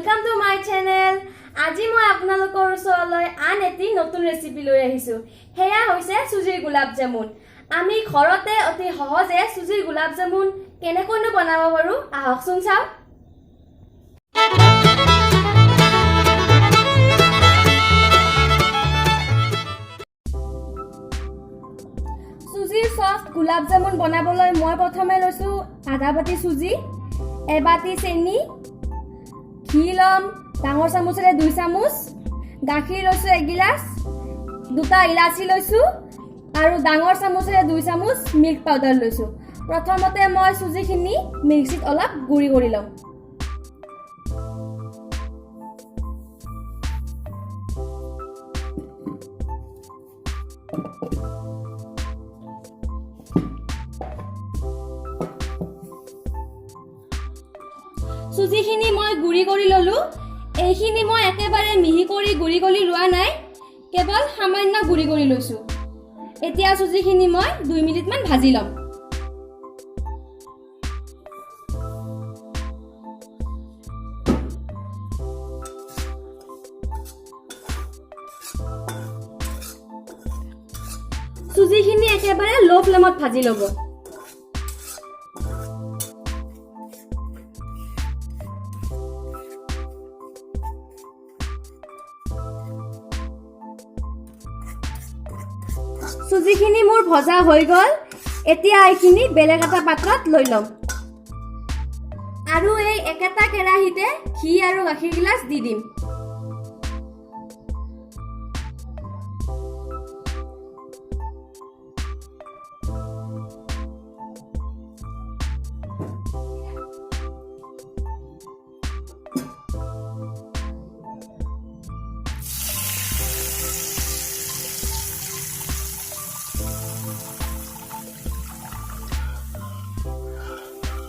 Welcome to my channel. আজি মই আপোনালোকৰ ওচৰলৈ আন এটি নতুন ৰেচিপি লৈ আহিছোঁ। সেয়া হৈছে চুজিৰ গোলাপ জামুন। আমি ঘৰতে অতি সহজে চুজিৰ গোলাপ জামুন কেনেকৈনো বনাব পাৰোঁ, আহকচোন চাওঁ। চুজিৰ চফ্ট গোলাপ জামুন বনাবলৈ মই প্ৰথমে লৈছোঁ আধা বাতি চুজি, এবাতি চেনি, ঘি ল'ম ডাঙৰ চামুচেৰে 2 চামুচ, গাখীৰ লৈছোঁ এগিলাচ, দুটা ইলাচি লৈছোঁ আৰু ডাঙৰ চামুচেৰে 2 চামুচ মিল্ক পাউডাৰ লৈছোঁ। প্ৰথমতে মই চুজিখিনি মিক্সিত অলপ গুড়ি কৰি ল'ম। চুজিখিনি মই গুড়ি কৰি ল'লোঁ। এইখিনি মই একেবাৰে মিহি কৰি গুড়ি কৰি লোৱা নাই, কেৱল সামান্য গুড়ি কৰি লৈছোঁ। এতিয়া চুজিখিনি মই 2 মিনিটমান ভাজি ল'ম। চুজিখিনি একেবাৰে ল' ফ্লেমত ভাজি ল'ব। চুজিখিনি মোৰ ভজা হৈ গ'ল। এতিয়া এইখিনি বেলেগ এটা পাত্ৰত লৈ ল'ম আৰু এই একেটা কেৰাহীতে ঘি আৰু গাখীৰ গিলাচ দি দিম।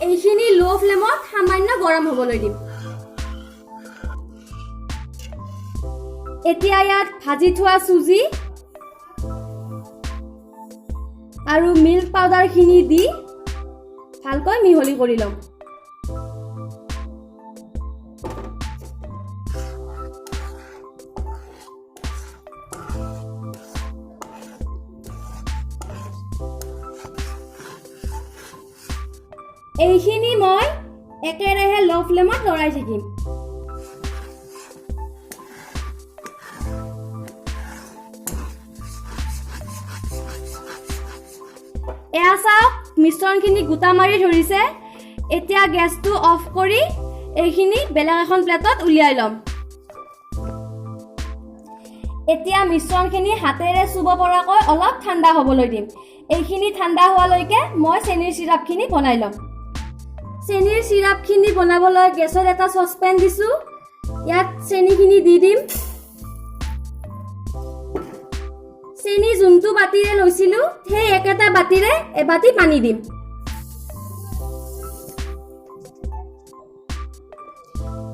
এইখিনি ল' ফ্লেমত সামান্য গৰম হ'বলৈ দিম। এতিয়া ইয়াত ভাজি থোৱা চুজি আৰু মিল্ক পাউডাৰখিনি দি ভালকৈ মিহলি কৰি ল'ম। এইখিনি মই একেৰাহে ল' ফ্লেমত লৰাই থাকিম। এয়া চাওক, মিশ্ৰণখিনি গোটা মাৰি ধৰিছে। এতিয়া গেছটো অফ কৰি এইখিনি বেলেগ এখন প্লেটত উলিয়াই ল'ম। এতিয়া মিশ্ৰণখিনি হাতেৰে চুব পৰাকৈ অলপ ঠাণ্ডা হ'বলৈ দিম। এইখিনি ঠাণ্ডা হোৱালৈকে মই চেনিৰ চিৰাপখিনি বনাই ল'ম। চেনিৰ চিৰাপখিনি বনাবলৈ গেছত এটা চচপেন দিছোঁ। ইয়াত চেনিখিনি দি দিম। চেনি যোনটো বাতিৰে লৈছিলোঁ, সেই একেটা বাতিৰে এবাতি পানী দিম।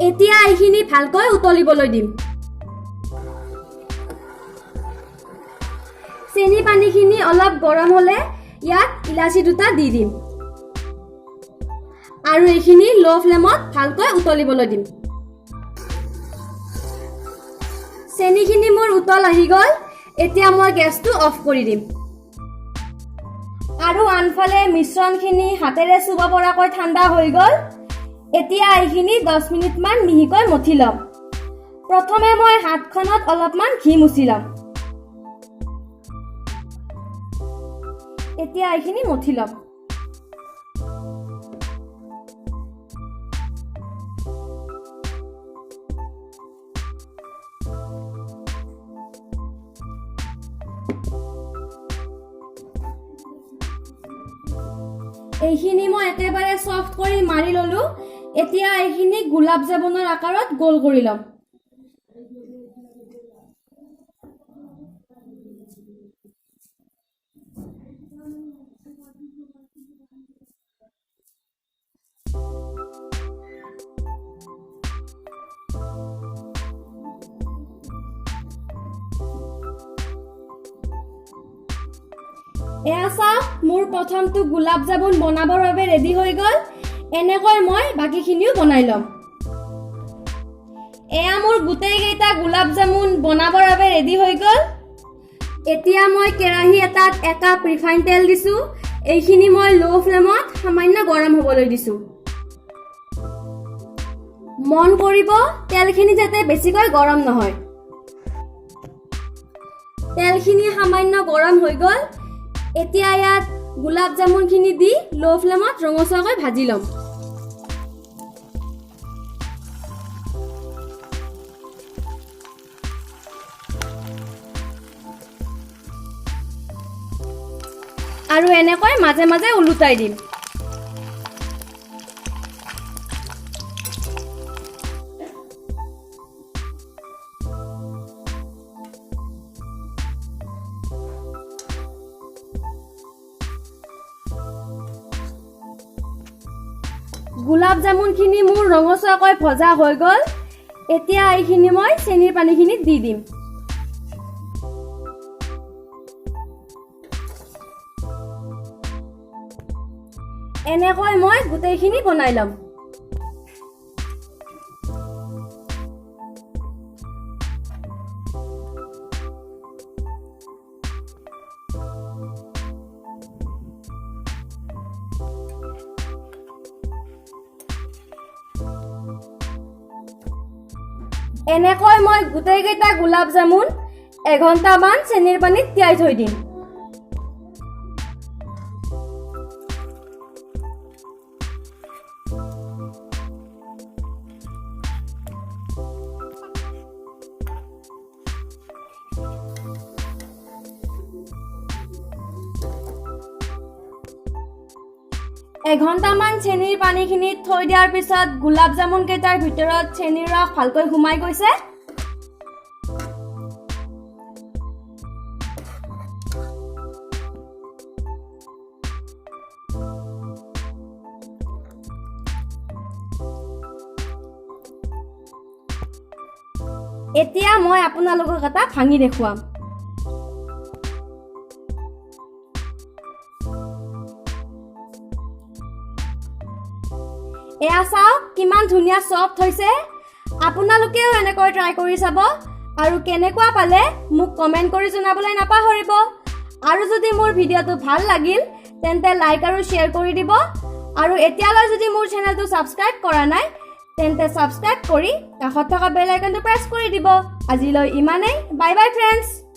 এতিয়া এইখিনি ভালকৈ উতলিবলৈ দিম। চেনি পানীখিনি অলপ গৰম হ'লে ইয়াত ইলাচি দুটা দি দিম আৰু এইখিনি ল' ফ্লেমত ভালকৈ উতলিবলৈ দিম। চেনিখিনি মোৰ উতল আহি গ'ল। এতিয়া মই গেছটো অফ কৰি দিম। আৰু আনফালে মিশ্ৰণখিনি হাতেৰে চুব পৰাকৈ ঠাণ্ডা হৈ গ'ল। এতিয়া এইখিনি 10 মিনিটমান মিহিকৈ মঠি ল'ম। প্ৰথমে মই হাতখনত অলপমান ঘি মুচি ল'ম। এতিয়া এইখিনি মঠি ল'ম। এইখিনি মই একেবাৰে চফ্ট কৰি মাৰি ল'লো। এতিয়া এইখিনি গোলাপ জামুনৰ আকাৰত গোল কৰি ল'ম। এয়া চাওক, মোৰ প্ৰথমটো গোলাপ জামুন বনাবৰ বাবে ৰেডি হৈ গ'ল। এনেকৈ মই বাকীখিনিও বনাই ল'ম। এয়া মোৰ গোটেইকেইটা গোলাপ জামুন বনাবৰ বাবে ৰেডি হৈ গ'ল। এতিয়া মই কেৰাহী এটাত একাপ ৰিফাইন তেল দিছোঁ। এইখিনি মই ল' ফ্লেমত সামান্য গৰম হ'বলৈ দিছোঁ। মন কৰিব, তেলখিনি যাতে বেছিকৈ গৰম নহয়। তেলখিনি সামান্য গৰম হৈ গ'ল। এতিয়া ইয়াত গোলাপ জামুনখিনি দি ল' ফ্লেমত ৰঙচুৱাকৈ ভাজি ল'ম। আৰু এনেকৈ মাজে মাজে ওলোটাই দিম। গোলাপ জামুনখিনি মোৰ ৰঙচুৱাকৈ ভজা হৈ গ'ল। এতিয়া এইখিনি মই চেনিৰ পানীখিনিত দি দিম। এনেকৈ মই গোটেইখিনি বনাই ল'ম। এনেকৈ মই গোটেইকেইটা গোলাপ জামুন এঘণ্টামান চেনিৰ পানীত তিয়াই থৈ দিম। এঘণ্টামান চেনিৰ পানীখিনিত থৈ দিয়াৰ পিছত গোলাপ জামুন কেইটাৰ ভিতৰত চেনিৰ ৰস ভালকৈ সোমাই গৈছে। এতিয়া মই আপোনালোকক এটা ভাঙি দেখুৱাম। এয়া চাওক, কিমান ধুনীয়া চফ্ট হৈছে। আপোনালোকেও এনেকৈ ট্ৰাই কৰি চাব আৰু কেনেকুৱা পালে মোক কমেণ্ট কৰি জনাবলৈ নাপাহৰিব। আৰু যদি মোৰ ভিডিঅ'টো ভাল লাগিল, তেন্তে লাইক আৰু শ্বেয়াৰ কৰি দিব। আৰু এতিয়ালৈ যদি মোৰ চেনেলটো ছাবস্ক্ৰাইব কৰা নাই, তেন্তে ছাবস্ক্ৰাইব কৰি কাষত থকা বেল আইকনটো প্ৰেছ কৰি দিব। আজিলৈ ইমানেই। Bye bye, friends.